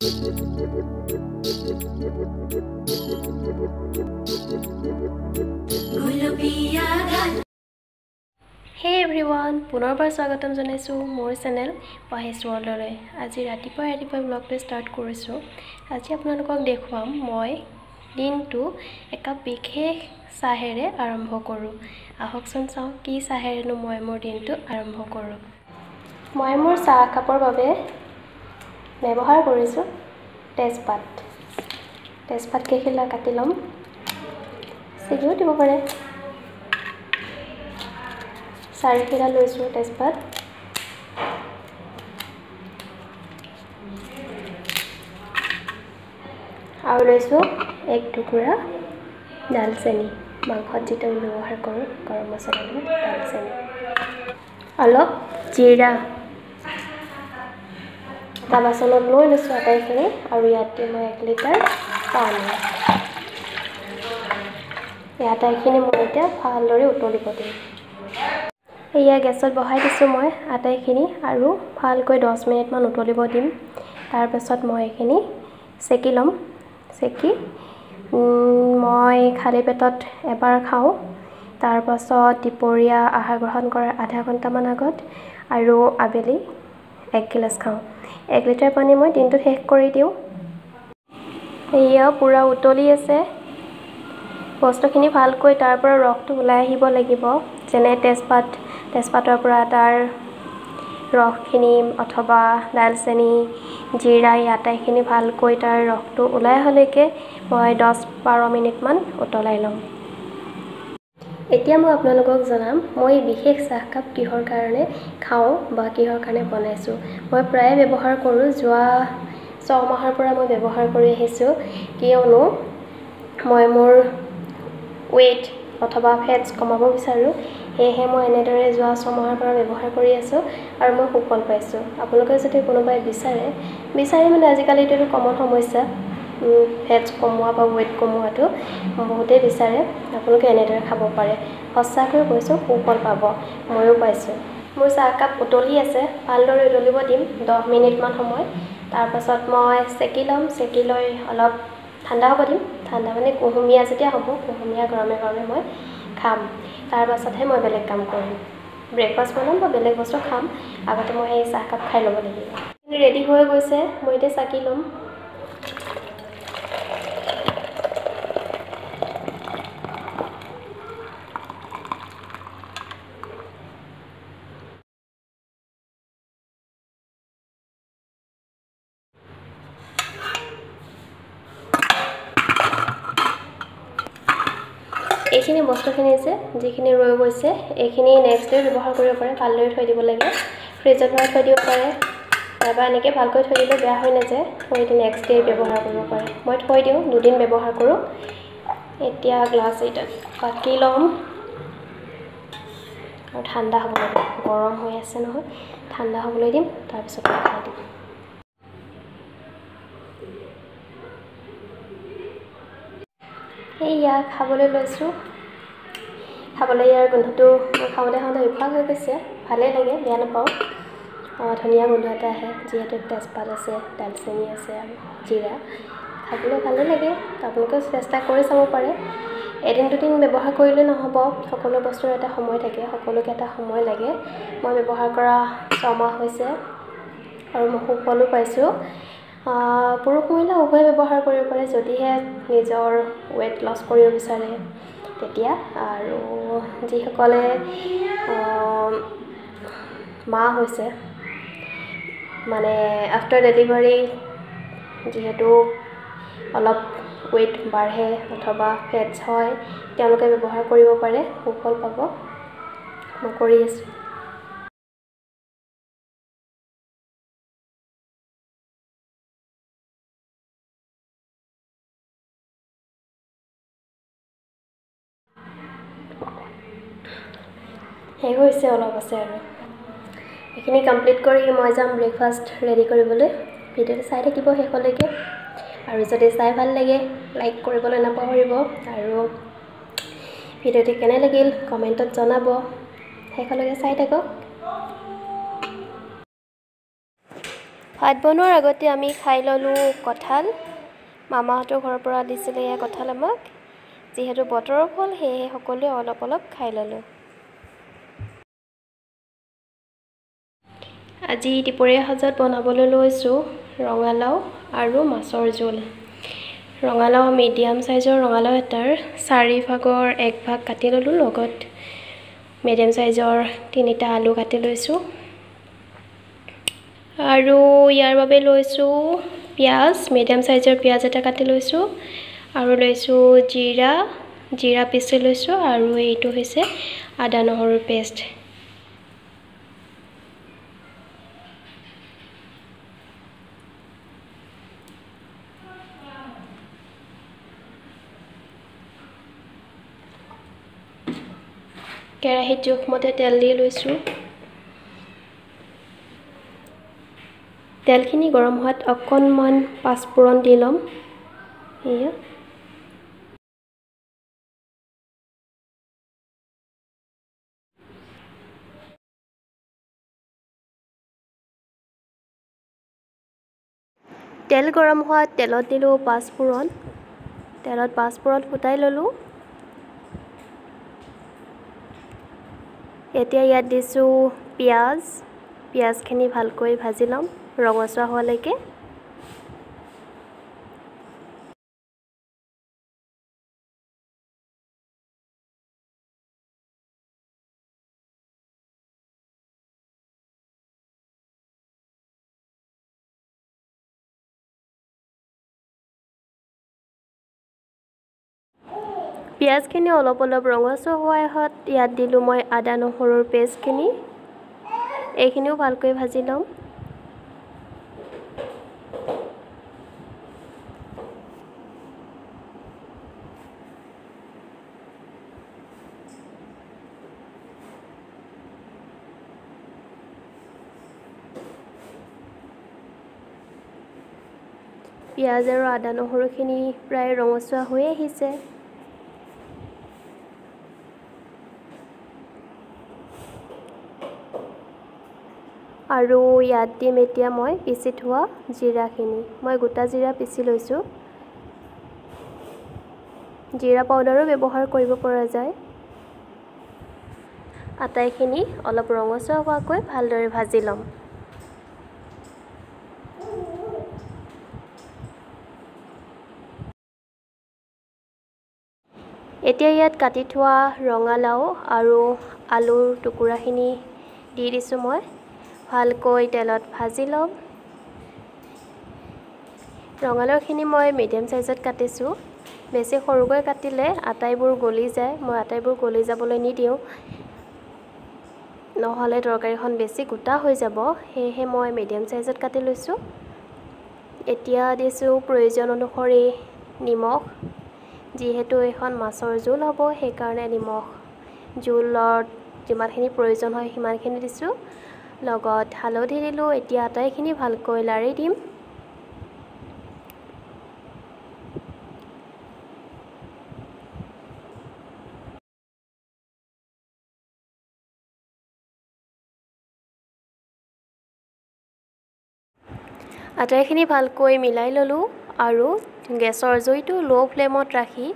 হে এভৰিৱান, পুনৰবাৰ স্বাগতম জনাইছোঁ মোৰ চেনেল পাহিছ ৱৰ্ল্ডলৈ। আজি ৰাতিপুৱাই ৰাতিপুৱাই ব্লগটো ষ্টাৰ্ট কৰিছোঁ। আজি আপোনালোকক দেখুৱাম মই দিনটো একাপ বিশেষ চাহেৰে আৰম্ভ কৰোঁ। আহকচোন চাওঁ কি চাহেৰেনো মই মোৰ দিনটো আৰম্ভ কৰোঁ। মই মোৰ চাহ কাপৰ বাবে ব্যৱহাৰ কৰিছোঁ তেজপাত। তেজপাত কেইখিলা কাটি ল'ম, ছিগিও দিব পাৰে। চাৰিখিলা লৈছোঁ তেজপাত। আৰু লৈছোঁ এক টুকুৰা ডালচেনি, মাংসত যিটো আমি ব্যৱহাৰ কৰোঁ গৰম মছলাৰ লগত ডালচেনি, অলপ জিৰা। এটা বাচনত লৈ লৈছোঁ আটাইখিনি আৰু ইয়াত দিম মই 1 লিটাৰ পানী। এই আটাইখিনি মই এতিয়া ভালদৰে উতলিব দিম। এয়া গেছত বহাই দিছোঁ মই আটাইখিনি আৰু ভালকৈ 10 মিনিটমান উতলিব দিম। তাৰপাছত মই এইখিনি চেকি ল'ম। চেকি মই খালী পেটত এবাৰ খাওঁ, তাৰপাছত দুপৰীয়া আহাৰ গ্ৰহণ কৰাৰ আধা ঘণ্টামান আগত আৰু আবেলি 1 গিলাচ খাওঁ। 1 লিটাৰ পানী মই দিনটোত শেষ কৰি দিওঁ। এয়া পূৰা উতলি আছে। বস্তুখিনি ভালকৈ তাৰ পৰা ৰসটো ওলাই আহিব লাগিব, যেনে তেজপাতৰ পৰা তাৰ ৰসখিনি অথবা দালচেনি, জিৰা, এই আটাইখিনি ভালকৈ তাৰ ৰসটো ওলাই অহালৈকে মই 10-12 মিনিটমান উতলাই ল'ম। এতিয়া মই আপোনালোকক জনাম মই বিশেষ চাহকাপ কিহৰ কাৰণে খাওঁ বা কিহৰ কাৰণে বনাইছোঁ। মই প্ৰায়ে ব্যৱহাৰ কৰোঁ, যোৱা 6 মাহৰ পৰা মই ব্যৱহাৰ কৰি আহিছোঁ। কিয়নো মই মোৰ ৱেইট অথবা ফেটছ কমাব বিচাৰোঁ, সেয়েহে মই এনেদৰে যোৱা 6 মাহৰ পৰা ব্যৱহাৰ কৰি আছোঁ আৰু মই সুফল পাইছোঁ। আপোনালোকে যদি কোনোবাই বিচাৰে মানে আজিকালিতো এইটো কমন সমস্যা, ফেটছ কমোৱা বা ৱেইট কমোৱাটো বহুতেই বিচাৰে, আপোনালোকে এনেদৰে খাব পাৰে। সঁচাকৈ কৈছোঁ, সুফল পাব, ময়ো পাইছোঁ। মোৰ চাহকাপ উতলি আছে, ভালদৰে উতলিব দিম 10 মিনিটমান সময়। তাৰপাছত মই চেকি ল'ম। চেকি লৈ অলপ ঠাণ্ডা হ'ব দিম। ঠাণ্ডা মানে কুহুমীয়া যেতিয়া হ'ব, কুহুমীয়া গৰমে গৰমে মই খাম। তাৰপাছতহে মই বেলেগ কাম কৰিম, ব্ৰেকফাষ্ট বনাম বা বেলেগ বস্তু খাম। আগতে মই সেই চাহকাপ খাই ল'ব লাগিব। ৰেডি হৈ গৈছে, মই এতিয়া চাকি ল'ম। এইখিনি বস্তুখিনি যে যিখিনি ৰৈ গৈছে, এইখিনি নেক্সট ডে ব্যৱহাৰ কৰিব পাৰে। ভালদৰে থৈ দিব লাগে, ফ্ৰিজত ভৰাই থৈ দিব পাৰে, নাইবা এনেকৈ ভালকৈ থৈ দিলেও বেয়া হৈ নাযায়। থৈ দি নেক্সট ডে ব্যৱহাৰ কৰিব পাৰে। মই থৈ দিওঁ, দুদিন ব্যৱহাৰ কৰোঁ। এতিয়া গ্লাছ এইটাত বাকি ল'ম আৰু ঠাণ্ডা হ'বলৈ দিম। গৰম হৈ আছে নহয়, ঠাণ্ডা হ'বলৈ দিম, তাৰপিছত খাই দিম। এইয়া খাবলৈ লৈছোঁ। খাবলৈ ইয়াৰ গোন্ধটো মই খাওঁতে খাওঁতে অভ্যাস হৈ গৈছে, ভালেই লাগে, বেয়া নাপাওঁ। ধুনীয়া গোন্ধ এটা আহে, যিহেতু তেজপাত আছে, দালচেনি আছে আৰু জিৰা। খাবলৈ ভালেই লাগে, আপোনালোকেও চেষ্টা কৰি চাব পাৰে। এদিন দুদিন ব্যৱহাৰ কৰিলে নহ'ব, সকলো বস্তুৰ এটা সময় থাকে, সকলোকে এটা সময় লাগে। মই ব্যৱহাৰ কৰা 6 মাহ হৈছে আৰু মই সুফলো পাইছোঁ। পুৰুষ মহিলা উভয়ে ব্যৱহাৰ কৰিব পাৰে, যদিহে নিজৰ ৱেইট লছ কৰিব বিচাৰে তেতিয়া। আৰু যিসকলে মা হৈছে, মানে আফটাৰ ডেলিভাৰী যিহেতু অলপ ৱেইট বাঢ়ে অথবা ফেটছ হয়, তেওঁলোকে ব্যৱহাৰ কৰিব পাৰে, সুফল পাব। মই কৰি আছোঁ। শেষ হৈছে, অলপ আছে আৰু। এইখিনি কমপ্লিট কৰি মই যাম ব্ৰেকফাষ্ট ৰেডি কৰিবলৈ। ভিডিঅ'টো চাই থাকিব শেষলৈকে, আৰু যদি চাই ভাল লাগে লাইক কৰিবলৈ নাপাহৰিব, আৰু ভিডিঅ'টো কেনে লাগিল কমেণ্টত জনাব। শেষলৈকে চাই থাকক। ভাত বনোৱাৰ আগতে আমি খাই ল'লোঁ কঁঠাল। মামাহঁতৰ ঘৰৰ পৰা দিছিলে এয়া কঁঠাল আমাক। যিহেতু বতৰৰ ফল, সেয়েহে সকলোৱে অলপ অলপ খাই ল'লোঁ। আজি দুপৰীয়া সাজত বনাবলৈ লৈছোঁ ৰঙালাও আৰু মাছৰ জোল। ৰঙালাও মিডিয়াম চাইজৰ ৰঙালাও এটাৰ 4 ভাগৰ 1 ভাগ কাটি ল'লোঁ, লগত মিডিয়াম চাইজৰ 3টা আলু কাটি লৈছোঁ। আৰু ইয়াৰ বাবে লৈছোঁ পিঁয়াজ, মিডিয়াম চাইজৰ পিঁয়াজ এটা কাটি লৈছোঁ, আৰু লৈছোঁ জিৰা, জিৰা পিচি লৈছোঁ, আৰু এইটো হৈছে আদা নহৰুৰ পেষ্ট। কেৰাহীত জোখমতে তেল দি লৈছোঁ। তেলখিনি গৰম হোৱাত অকণমান পাঁচফোৰণ দি ল'ম। এয়া তেল গৰম হোৱাত তেলত দিলোঁ পাঁচফোৰণ। তেলত পাঁচফোৰণ ফুটাই ল'লোঁ। এতিয়া ইয়াত দিছোঁ পিঁয়াজ। পিঁয়াজখিনি ভালকৈ ভাজি ল'ম ৰঙচুৱা হোৱালৈকে। পিঁয়াজখিনি অলপ অলপ ৰঙচুৱা হোৱাৰ ইয়াত দিলোঁ মই আদা নহৰুৰ পেষ্টখিনি। এইখিনিও ভালকৈ ভাজি ল'ম। পিঁয়াজ আৰু আদা নহৰুখিনি প্ৰায় ৰঙচুৱা হৈ আহিছে। আৰু ইয়াত দিম এতিয়া মই পিচি থোৱা জিৰাখিনি। মই গোটা জিৰা পিচি লৈছোঁ। জিৰা পাউডাৰো ব্যৱহাৰ কৰিব পৰা যায়। আটাইখিনি অলপ ৰঙচুৱা হোৱাকৈ ভালদৰে ভাজি ল'ম। এতিয়া ইয়াত কাটি থোৱা ৰঙালাও আৰু আলুৰ টুকুৰাখিনি দি দিছোঁ মই। ভালকৈ তেলত ভাজি ল'ম। ৰঙালাওখিনি মই মিডিয়াম চাইজত কাটিছোঁ। বেছি সৰুকৈ কাটিলে আটাইবোৰ গলি যায়। মই আটাইবোৰ গলি যাবলৈ নিদিওঁ, নহ'লে তৰকাৰীখন বেছি গোটা হৈ যাব। সেয়েহে মই মিডিয়াম চাইজত কাটি লৈছোঁ। এতিয়া দিছোঁ প্ৰয়োজন অনুসৰি নিমখ। যিহেতু এইখন মাছৰ জোল হ'ব, সেইকাৰণে নিমখ জোলত যিমানখিনি প্ৰয়োজন হয় সিমানখিনি দিছোঁ। লগত হালধি দিলোঁ। এতিয়া আটাইখিনি ভালকৈ লাৰি দিম। আটাইখিনি ভালকৈ মিলাই ল'লোঁ আৰু গেছৰ জুইটো ল' ফ্লেমত ৰাখি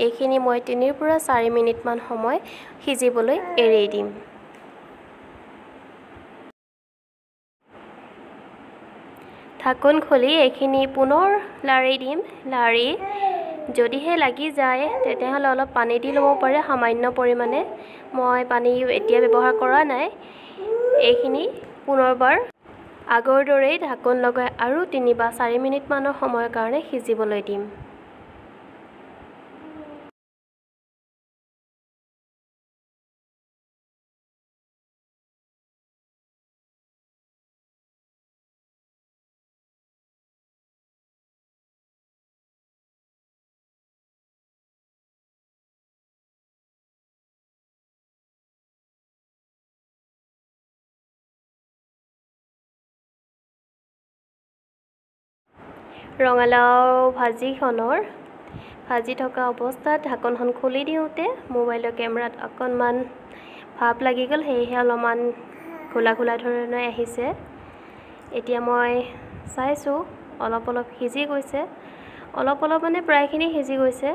এইখিনি মই 3ৰ পৰা 4 মিনিটমান সময় সিজিবলৈ এৰি দিম। ঢাকোন খুলি এইখিনি পুনৰ লাৰি দিম। লাৰি যদিহে লাগি যায় তেতিয়াহ'লে অলপ পানী দি ল'ব পাৰে, সামান্য পৰিমাণে। মই পানী এতিয়া ব্যৱহাৰ কৰা নাই। এইখিনি পুনৰবাৰ আগৰ দৰেই ঢাকোন লগাই আৰু 3 বা 4 মিনিটমানৰ সময়ৰ কাৰণে সিজিবলৈ দিম। ৰঙালাও ভাজিখনৰ ভাজি থকা অৱস্থাত ঢাকোনখন খুলি দিওঁতে মোবাইলৰ কেমেৰাত অকণমান ভাপ লাগি গ'ল, সেয়েহে অলপমান ঘোলা ঘোলা ধৰণে আহিছে। এতিয়া মই চাইছোঁ অলপ অলপ সিজি গৈছে, অলপ অলপ মানে প্ৰায়খিনি সিজি গৈছে।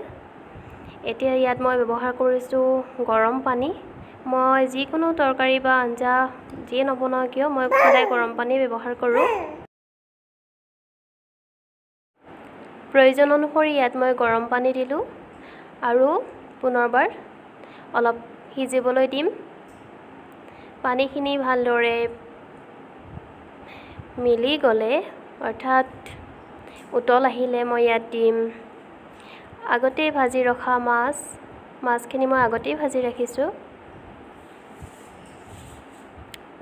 এতিয়া ইয়াত মই ব্যৱহাৰ কৰিছোঁ গৰম পানী। মই যিকোনো তৰকাৰী বা আঞ্জা যিয়ে নবনাওঁ কিয় মই সদায় গৰম পানী ব্যৱহাৰ কৰোঁ। প্ৰয়োজন অনুসৰি ইয়াত মই গৰম পানী দিলোঁ আৰু পুনৰবাৰ অলপ সিজিবলৈ দিম। পানীখিনি ভালদৰে মিলি গ'লে অৰ্থাৎ উতল আহিলে মই ইয়াত দিম আগতেই ভাজি ৰখা মাছ। মাছখিনি মই আগতেই ভাজি ৰাখিছোঁ।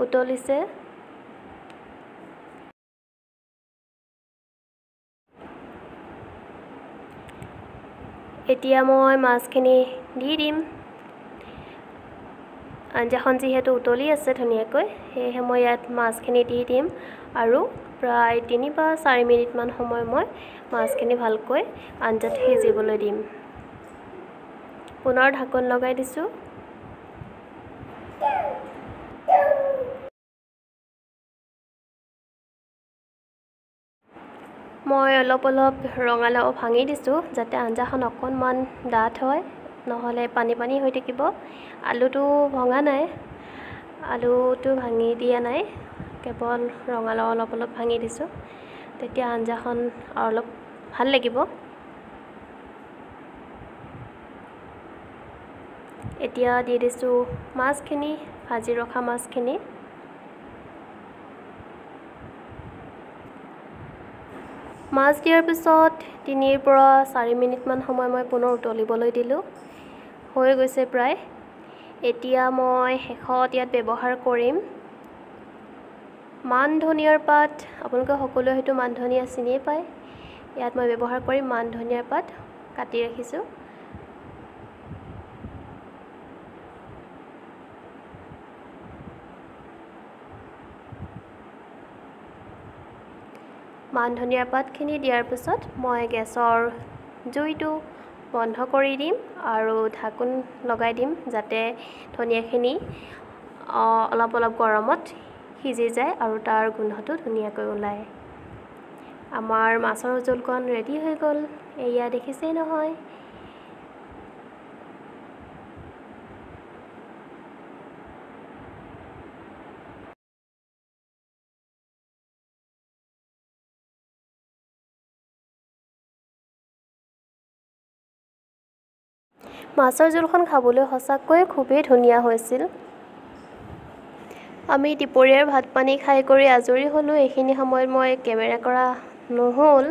উতলিছে। এতিয়া মই মাছখিনি দি দিম। আঞ্জাখন যিহেতু উতলি আছে ধুনীয়াকৈ, সেয়েহে মই ইয়াত মাছখিনি দি দিম আৰু প্ৰায় 3 বা 4 মিনিটমান সময় মই মাছখিনি ভালকৈ আঞ্জাত সিজিবলৈ দিম। পুনৰ ঢাকোন লগাই দিছোঁ। মই অলপ অলপ ৰঙালাও ভাঙি দিছোঁ যাতে আঞ্জাখন অকণমান ডাঠ হয়, নহ'লে পানী পানী হৈ থাকিব। আলুটো ভঙা নাই, আলুটো ভাঙি দিয়া নাই, কেৱল ৰঙালাও অলপ অলপ ভাঙি দিছোঁ। তেতিয়া আঞ্জাখন আৰু অলপ ভাল লাগিব। এতিয়া দি দিছোঁ মাছখিনি, ভাজি ৰখা মাছখিনি। মাছ দিয়াৰ পিছত 3ৰ পৰা 4 মিনিটমান সময় মই পুনৰ উতলিবলৈ দিলোঁ। হৈ গৈছে প্ৰায়। এতিয়া মই শেষত ইয়াত ব্যৱহাৰ কৰিম মান ধনিয়াৰ পাত। আপোনালোকে সকলোৱে হয়তো মান ধনিয়া চিনিয়ে পায়। ইয়াত মই ব্যৱহাৰ কৰিম মান ধনিয়াৰ পাত, কাটি ৰাখিছোঁ। মান ধনিয়াৰ পাতখিনি দিয়াৰ পিছত মই গেছৰ জুইটো বন্ধ কৰি দিম আৰু ঢাকোন লগাই দিম যাতে ধনিয়াখিনি অলপ অলপ গৰমত সিজি যায় আৰু তাৰ গোন্ধটো ধুনীয়াকৈ ওলায়। আমাৰ মাছৰ জোলকণ ৰেডি হৈ গ'ল। এয়া দেখিছেই নহয়। মাছৰ জোলখন খাবলৈ সঁচাকৈয়ে খুবেই ধুনীয়া হৈছিল। আমি দুপৰীয়াৰ ভাত পানী খাই কৰি আজৰি হ'লোঁ। এইখিনি সময়ত মই কেমেৰা কৰা নহ'ল।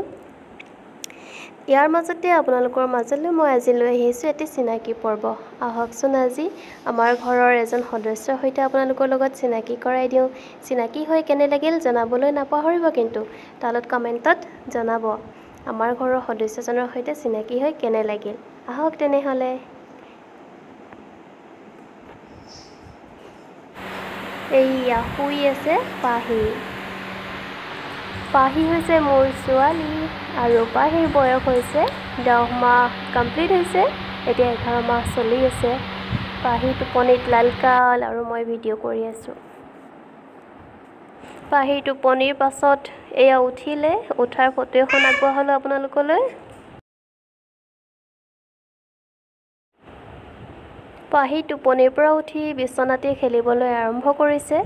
ইয়াৰ মাজতে আপোনালোকৰ মাজলৈ মই আজি লৈ আহিছোঁ এটি চিনাকি পৰ্ব। আহকচোন আজি আমাৰ ঘৰৰ এজন সদস্যৰ সৈতে আপোনালোকৰ লগত চিনাকি কৰাই দিওঁ। চিনাকি হৈ কেনে লাগিল জনাবলৈ নাপাহৰিব কিন্তু, তলত কমেণ্টত জনাব আমাৰ ঘৰৰ সদস্যজনৰ সৈতে চিনাকি হৈ কেনে লাগিল। আহক তেনেহ'লে। এইয়া শুই আছে পাহি। পাহি হৈছে মোৰ ছোৱালী আৰু পাহিৰ বয়স হৈছে 10 মাহ কমপ্লিট হৈছে, এতিয়া 11 মাহ চলি আছে। পাহি টোপনিত লালকাল আৰু মই ভিডিঅ' কৰি আছোঁ। পাহিৰ টোপনিৰ পাছত এয়া উঠিলে, উঠাৰ ফটো এখন আগবঢ়ালোঁ আপোনালোকলৈ। পাহি টোপনিৰ পৰা উঠি বিচনাতে খেলিবলৈ আৰম্ভ কৰিছে।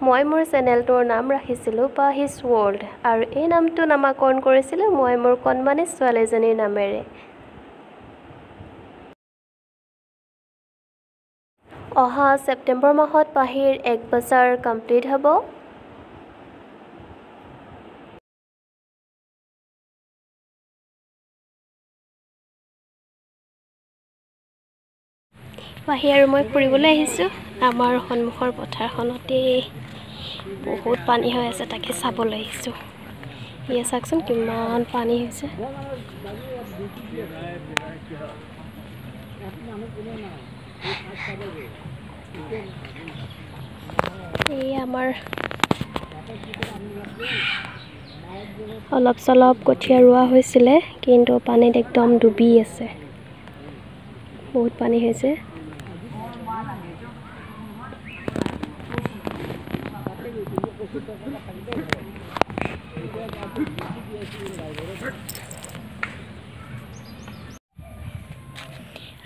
মই মোৰ চেনেলটোৰ নাম ৰাখিছিলোঁ পাহিছ ৱৰ্ল্ড আৰু এই নামটো নামাকৰণ কৰিছিলোঁ মই মোৰ কণমানি ছোৱালীজনীৰ নামেৰে। অহা ছেপ্টেম্বৰ মাহত পাহিৰ 1 বছৰ কমপ্লিট হ'ব। পাহি আৰু মই ফুৰিবলৈ আহিছোঁ। আমাৰ সন্মুখৰ পথাৰখনতেই বহুত পানী হৈ আছে, তাকে চাবলৈ আহিছোঁ। এয়া চাওকচোন কিমান পানী হৈছে। এই আমাৰ অলপ চলপ কঠীয়া ৰোৱা হৈছিলে, কিন্তু পানীত একদম ডুবি আছে, বহুত পানী হৈছে।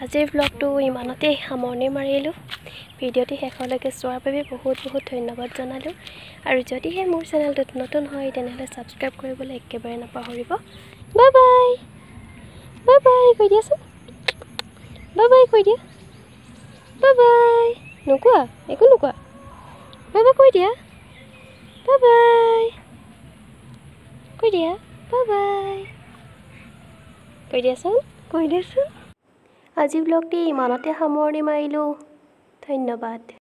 আজিৰ ব্লগটো ইমানতেই সামৰণি মাৰিলোঁ। ভিডিঅ'টি শেষলৈকে চোৱাৰ বাবে বহুত বহুত ধন্যবাদ জনালোঁ। আৰু যদিহে মোৰ চেনেলটোত নতুন হয় তেনেহ'লে ছাবস্ক্ৰাইব কৰিবলৈ একেবাৰে নাপাহৰিব। বাই বাই, বাই বাই কৈ দিয়াচোন, বাই বাই কৈ দিয়া, বাই বাই। নোকোৱা, একো নোকোৱা, বাই বাই কৈ দিয়া, বাই বাই কৈ দিয়া, বাই বাই কৈ দিয়াচোন, কৈ দিয়াচোন। আজি ব্লগটি ইমানতে সামৰণি মাৰিলোঁ। ধন্যবাদ।